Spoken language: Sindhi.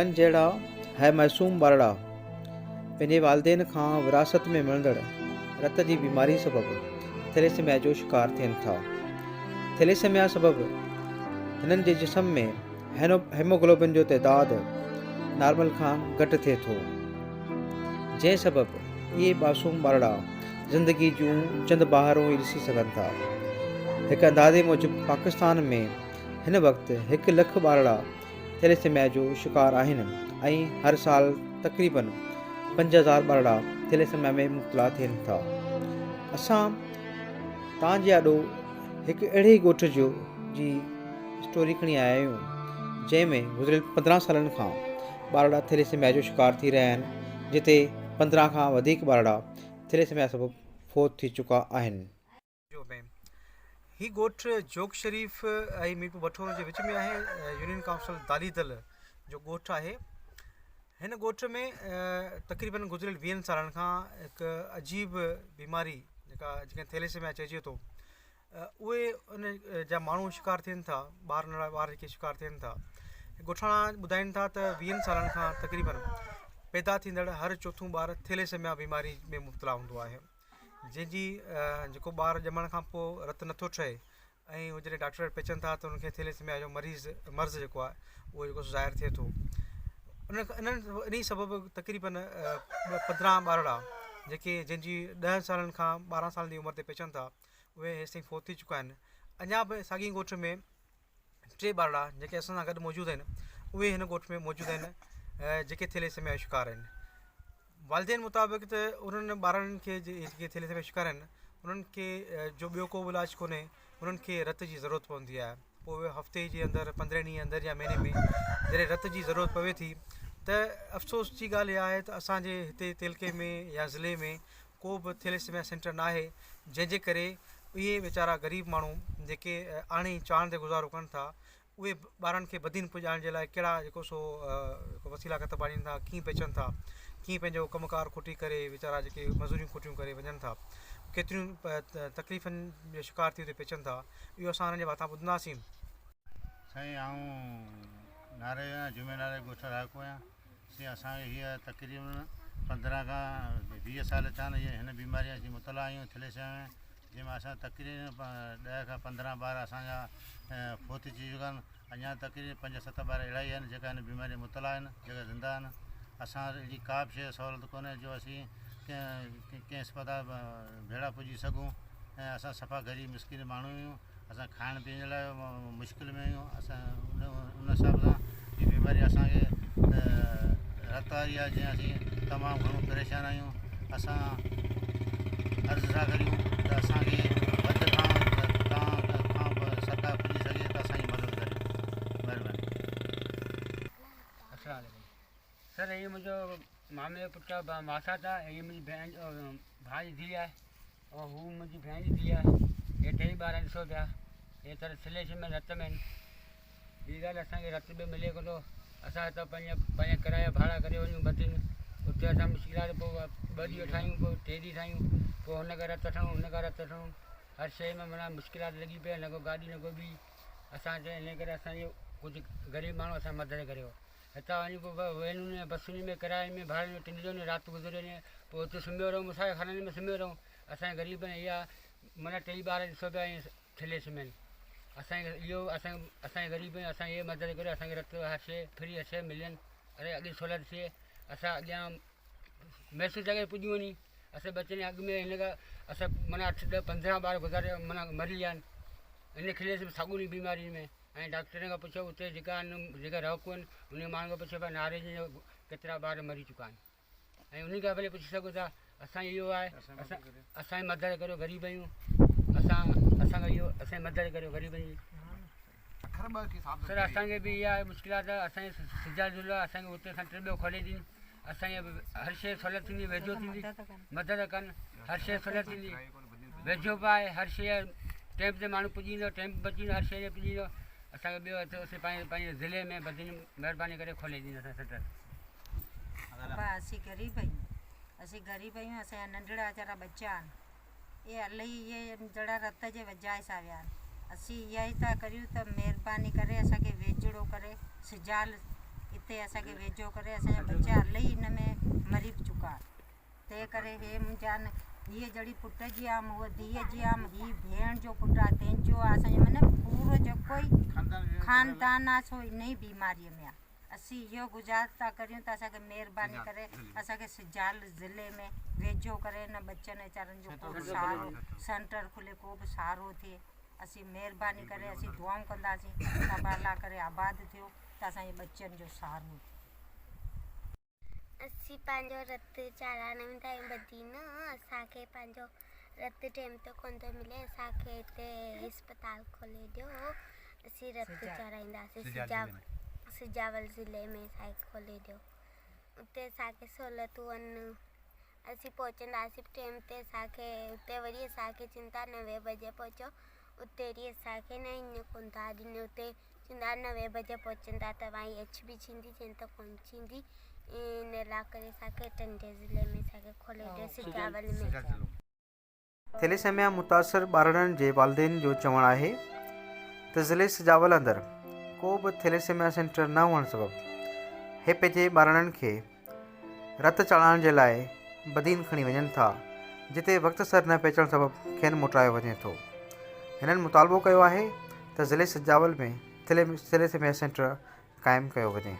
گلن جهڙا هي معصوم ٻارڙا پنهنجي والدين کان وراثت ۾ ملندڙ رت جي بيماري سبب ٿيليسيميا جو شڪار ٿين ٿا. ٿيليسيميا سبب هنن جي جسم ۾ هيموگلوبن جو تعداد نارمل کان گهٽ ٿئي ٿو، جنهن سبب اهي معصوم ٻارڙا زندگي جون چند بهارون ئي ڏسي سگهن ٿا. هڪ اندازي موجب پاڪستان ۾ هن وقت هڪ لک ٻارڙا ٿيليسيميا جو شڪار آهن ۽ هر سال تقريبن 5000 ٻارڙا ٿيليسيميا ۾ مبتلا ٿين ٿا. اسان توهان جي آڏو هڪ اهڙي ئي ڳوٺ جو جي اسٽوري کڻي آيا آهيون جنهن ۾ گذريل 15 سالن کان ٻارڙا ٿيليسيميا جو شڪار ٿي رهيا آهن جتي 15 کان وڌيڪ ٻارڙا ٿيليسيميا سبب فوت ٿي چڪا آهن. جو ۾ هي ڳوٺ جوڳ شريف ۽ ميرپور بٺورو جي وچ ۾ آهي يونين ڪائونسل دالي دل جو ڳوٺ آهي هن ڳوٺ ۾ تقريبن گذريل ويهن سالن کان هڪ عجيب بيماري جيڪا جيڪا ٿيليسيميا چئجي ٿو اهي ان جا ماڻهو شڪار ٿين ٿا ٻار ننڍڙا ٻار جيڪي شڪار ٿين ٿا ڳوٺاڻا ٻڌائين ٿا ته ويهن سالن کان تقريبن پيدا ٿيندڙ هر چوٿون ٻار ٿيليسيميا بيماري ۾ مبتلا هوندو آهي جنهن جي جيڪو ٻار ڄمڻ کان پوء رت نٿو ٺهي ۽ هو جڏهن ڊاڪٽر وٽ پهچن ٿا ته انهن کي ٿيليسميا جو مريض مرض جيڪو آهي اهو جيڪو ظاهر ٿئي ٿو ان انهن انهي سبب تقريبن 15 ٻارڙا جيڪي جن جي 10 سالن کان 12 سالن جي عمر تي پهچن ٿا اهي هيستائين فوت ٿي چڪا آهن اڃا به ساڳي ڳوٺ ۾ ٽي ٻارڙا جيڪي اسان سان گڏ موجود آهن اهي هن ڳوٺ ۾ موجود آهن جيڪي ٿيليسميا جو شڪار آهن والدين مطابق ته انهن ٻارڙن کي جيڪي ٿيليسيميا جو شڪار آهن انهن کي جو ٻيو ڪو به علاج ڪونهي انهن کي رت جي ضرورت پوندي آهي پوء اهي هفتي جي اندر پندرهين ڏينهن اندر يا مهيني ۾ جڏهن رت جي ضرورت پوي ٿي ته افسوس جي ڳالهه اها آهي ته اسانجي هتي تعلقي ۾ يا ضلعي ۾ ڪو به ٿيليسيميا سينٽر ناهي جنهن جي ڪري اهي ويچارا غريب ماڻهو جيڪي آڻي چاڻ تي گذارو ڪن ٿا اهي ٻارن کي بدين پڄائڻ جي لاء ڪهڙا جيڪو سو وسيلا ڪتب آڻين ٿا ڪيئن پهچن ٿا ڪيئن پنهنجو ڪم ڪار کوٽي ڪري ويچارا جيڪي مزوريون کوٽيون ڪري وڃن ٿا ڪيتريون تڪليفن جو شڪار ٿي اتي پهچن ٿا اهو اسان انهن جي واتان ٻڌنداسين. سائين آئون ناري جو آهيان جمعي ناري ڳوٺ رهاڪو آهيان سائين اسان کي هيء تقريبن 15 کان 20 سال ٿيا آهن هن بيماري اسين مبتلا آهيون ٿليسيميا ۾ جنهن ۾ اسان تقريبن 10 کان 15 ٻار اسان جا فوت ٿي چڪا آهن اڃا تقريبن پنج ست ٻار اهڙا ئي آهن جيڪا هن بيماري ۾ مبتلا آهن جيڪا زنده آهن اسان وٽ اهڙي ڪا به شيء سهولت ڪونهي جو اسين ڪنهن اسپتال ڀيڙا پڄي سگهون ۽ اسان صفا غريب مسڪين ماڻهو آهيون اسان کائڻ پيئڻ جي لاء مشڪل ۾ آهيون اسان ان حساب سان هي بيماري اسانکي رت واري آهي جنهن اسين تمام گهڻو پريشان آهيون اسان عرض ٿا ڪريون ته اسانکي وڌ کان توهان کان سرڪار پڄي سگهي ته اسانجي مدد ڪري مهرباني. السلام عليڪم سر هي منهنجو مامي جو پٽ ماسات آهي هي منهنجي ڀيڻ ڀاء جي ڌيء آهي او هو منهنجي ڀيڻ جي ڌيء آهي. هي ٽيئي ٻار ڏسو پيا. هي تر ٿلهي ۾ رت ۾ آهن. ٻي ڳالهه اسان کي رت به ملي ڪونه ٿو. اسان هتان پنهنجا پنهنجا ڪرايا ڀاڙا ڪري وڃون بدين. اتي اسان مشڪلات پوء ٻه ڏينهن ٺاهيون پوء ٽي ڏينهن ٺاهيون پوء هن کان رت وٺڻو هن کان رت وٺڻو. هر شيء ۾ معنيٰ مشڪلات لڳي پئي آهي نه ڪو گاڏي نه ڪو ٻي. اسان چيو انهي ڪري اسان جو ڪجهه غريب ماڻهو اسان مدد ڪريو. هتان وڃي پوء وينن ۾ بسن ۾ ڪراين ۾ ڀاڙن ۾ ٽنڊجو نه رات گذري وڃي پوء اتي سمهيو رهون مسافر خانن ۾ سمهيو رهون اسان جي غريبن اها معنيٰ ٽئي ٻار ڏسو پيا ائين ٿلهي سمهن اسان کي اهو اسان اسان جي غريب اسان کي مدد ڪريو اسان کي رت هر شيء فري هر شيء ملين اري اڳي سهولت ٿئي اسان اڳيان محسوس جڳهه پڄي وڃي اسان ٻچن اڳ ۾ هن کان اسان معنيٰ اٺ ڏهه 15 ٻار گذاري معنيٰ مري ويا آهن ان کلي ساڳيون بيمارين ۾ ۽ ڊاڪٽرن کان پڇيو اتي جيڪا آهن جيڪا رهاڪو آهن انهن ماڻهن کان پڇيو ڀاء ناري جي ڪيترا ٻار مري چڪا آهن ۽ انهن کان ڀلي پڇي سگهو ٿا اسان اهو آهي اسان اسان جي مدد ڪريو غريب آهيون اسان اسان کان اهو اسان جي مدد ڪريو غريبن جي سر اسان کي به اها مشڪلات آهي اسان جي سجا ضلع اسان کي اتي سينٽر ٻيو کولي ڏين اسان کي هر شيء سهولت ٿيندي ويجهو ٿيندي مدد ڪن هر شيء سهولت ٿيندي ويجهو به آهي هر شيء ٽيم تي ماڻهو پڄي ويندو ٽيم به بچي ويندو هر شيء تي پڄي ويندو اسان کي ٻيو اسين پنهنجي پنهنجي ضلعي ۾ بدين مهرباني ڪري کولي ڏيندا اسان سينٽر. ابا اسين غريب آهيون اسين غريب آهيون اسان جا ننڍڙا ويچارا ٻچا آهن اهي الائي اهي جهڙا رت جي وجهه سان ويا آهن اسين اها ئي ٿا ڪريون ته مهرباني ڪري اسان کي ويجهڙو ڪري سجال اتي اسان کي ويجهو ڪري اسان جا ٻچا الائي ان ۾ مري به چڪا تنهن ڪري هي منهنجا نه هيء جهڙي پٽ جي آم هوء ڌيء جي آم هي ڀيڻ جو پٽ آ تنهن جو آ اسان جو معنيٰ پورو جيڪو ئي خاندان آ سو ان ئي بيماريء ۾ آ اسين اهو گذارش ٿا ڪريون ته اسان کي مهرباني ڪري اسان کي سجال ضلعي ۾ ويجهو ڪري ان ٻچن ويچارن جو ڪو به سهارو سينٽر کلي ڪو به سهارو ٿئي اسين مهرباني ڪري اسين دعائون ڪنداسين ته ابا الله ڪري آباد ٿيو ته اسان جي ٻچن جو سهارو ٿئي. اسين پنهنجو رت چاڙهائڻ ويندا آهيون بدين اسان کي پنهنجو رت ٽيم تي ڪونه ٿو ملي اسان کي هتي اسپتال کولي ڏيو اسين رت چاڙهائينداسين سجاول ضلعي ۾ اسان کي کولي ڏيو اتي اسان کي سهولتون آهن اسين پهچنداسين ٽيم تي اسان کي اتي وري اسان کي چون ٿا نوين بجي پهچو اتي وري اسان کي نه ائين ڪونه ٿا ڏين اتي چون ٿا نوين بجي پهچندا توهان جي ايڇ بي ٿيندي چون ته ڪونه ٿيندي ان لاء ڪري اسان کي ٽنڊي ضلعي ۾ اسان کي کولي ڏيو سجاول ۾. ٿيليسيميا متاثر ٻارڙن جي والدين جو چوڻ آهي ته ضلعي سجاول اندر ڪو به ٿيليسيميا سينٽر نه هئڻ سبب هي پنهنجي ٻارڙن کي رت چاڙهائڻ جي لاء بدين کڻي وڃن ٿا جتي وقت سر نه پهچڻ سبب کين موٽرايو وڃي ٿو هنن مطالبو ڪيو آهي ته ضلعي سجاول ۾ ٿيليسيميا سينٽر قائم ڪيو وڃي.